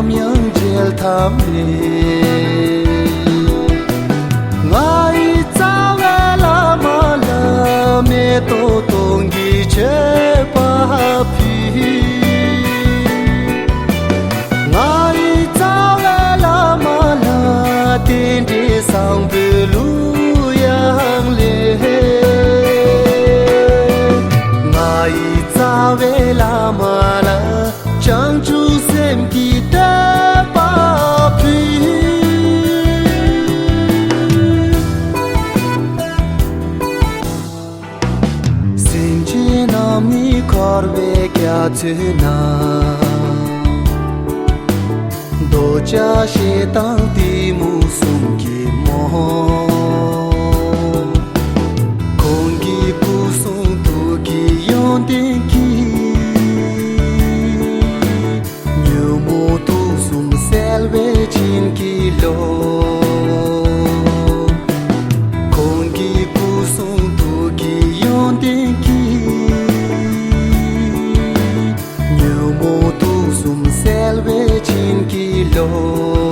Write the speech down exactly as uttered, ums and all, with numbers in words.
མྱང་འབྲེལ་ཐབས་མེད། ང་ཡི་རྩ་བའི་བླ་མ་ལ་མེ་ཏོག་སྟོང་གི་མཆོད་པ་ཕུལ། ང་ཡི་རྩ་བའི་བླ་མ་ལ་རྟེན་འབྲེལ་བཟང་པོའི་གླུ་དབྱངས་ལེན། ང་ཡི་རྩ་བའི་བླ་མ་ལ་བྱང་ཆུབ་སེམས་ཀྱི་བསྟོད་པ་ཕུལ། སེམས་ཅན་རྣམས་ནི་འཁོར་བའི་རྒྱ་མཚོའི་ནང་། འདོད་ཆགས་ཞེ་སྡང་གཏི་མུག་གསུམ་གྱི་རྨོངས། ཁོང་གི་སྐུ་གསུང་ཐུགས་ཀྱི་ཡོན་ཏན་གྱིས། ཉོན་མོངས་དུག་གསུམ་སེལ་བའི་བྱིན་གྱིས་རློབས། ཁོང་གི་སྐུ་གསུང་ཐུགས་ཀྱི་ཡོན་ཏན་གྱིས། ཉོན་མོངས་དུག་གསུམ་སེལ་བའི་བྱིན་གྱིས་རློབས།